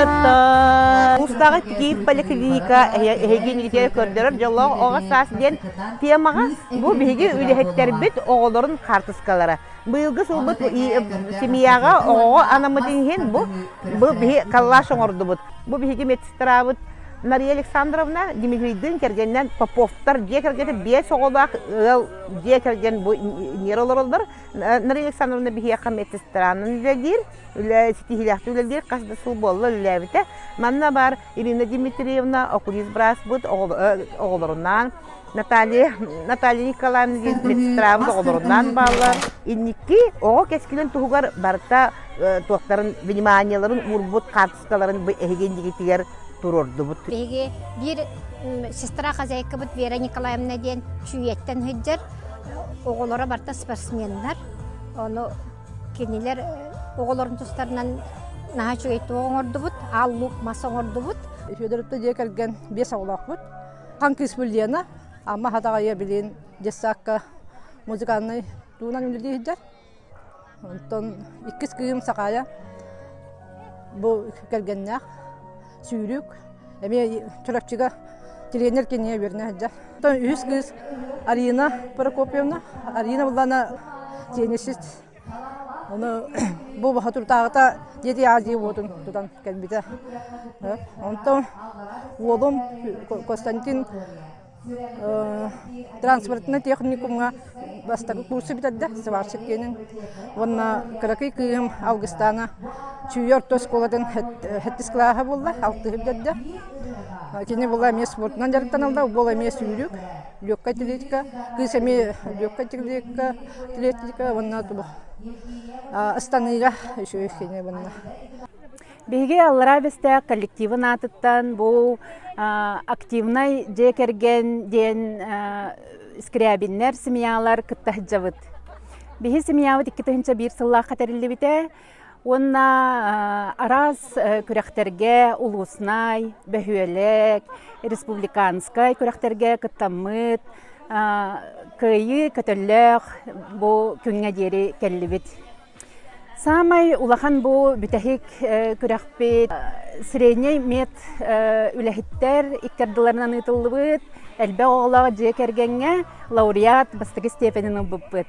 кытта. Улуустааҕы киин поликлиника эһиги иннигитигэр көрдөрөр дьоллоох оҕо саас диэн темаҕа бу биһиги үлэһиттэрбит оҕолорун хаартыскалара. Быйылгы сылбыт семьяҕа оҕоҕо анаммытын иһин бу бу биһи коллаж оҥордубут. Бу биһиги медсестрабыт Мария Александровна Дмитрийдыын кэргэнинэн Поповтар дьиэ кэргэнэ биэс оҕолоох ыал дьиэ кэргэн бу ньиэр олороллор. Мария Александровна биһиэхэ медсестранан үлэлиир, үлэ ситиһиилээхтик үлэлиир, хас да сыл буолла үлэлээбитэ. Манна баар Ирина Дмитриевна окулист бырааспыт оҕолорунаан Наталья, Наталья Николаевна медсестрабыт оҕолорунаан бааллар. Инники оҕо кэскилин туһугар барыта туохтарын вниманиеларын уурбут хаартыскаларын бу эһиги иннигитигэр туруордубут. Биһиги биир сестра хозяйкабыт Вера Николаевна диэн Чүүйэттэн сылдьар. Оҕолоро барыта спортсменнар. Ону кинилэр оҕолорун тустарынан наһаа үчүгэй туох оҥордубут, аал луук мас оҥордубут. Федоровта дьиэ кэргэн биэс оҕолоохпут. Хан кыыс Лена, Амма Хатаҕайа билин детсадка музыкальнай туунан үлэлии сылдьар. Онтон иккис кыыһым Сахаайа бу кэргэннээх сүүрүк, эмиэ Чурапчыга тренер кинигэ үөрэнэ сылдьар. Онтон үһүс кыыс Арина Прокопьевна, Арина буллана теннисист. Ону бу бохотуртааҕыта Дети Азии уотун тутан кэлбитэ. Онтон уолум Константин Транспортнай техникумҥа бастакы курсу бүтэрдэ, сварщик диэнин. Уонна кыракый кыыһым Алгыстаана Чүүйэ орто оскуолатын сэттис кылааһа буолла, алтыһы бүтэрдэ. Кини була эмиэ спортунан дьарыктаналлар, уол эмиэ сүүрүк, легкая атлетика, кыыс эмиэ легкая атлетика, атлетика уонна ыстаныыга үчүгэй кини уонна. Биһиги Аллараа Бэстээх коллективын аатыттан бу активнай дьиэ кэргэн диэн Скрябиннэр семьялар кытта сылдьабыт. Биһи семьябыт 2001 сыллаахха тэриллибитэ уонна араас күрэхтэргэ улууснай, бөһүөлэк, республиканскай күрэхтэргэ кыттаммыт, кыайыы көтөллөөх бу күҥҥэ диэри кэллибит. Саамай улахан бу бүтэһик күрэхпит среднэй мед үлэһиттэр икки ардыларынан ыытыллыбыт элбэх оҕолоох дьиэ кэргэҥҥэ лауреат бастакы степенин ылбыппыт.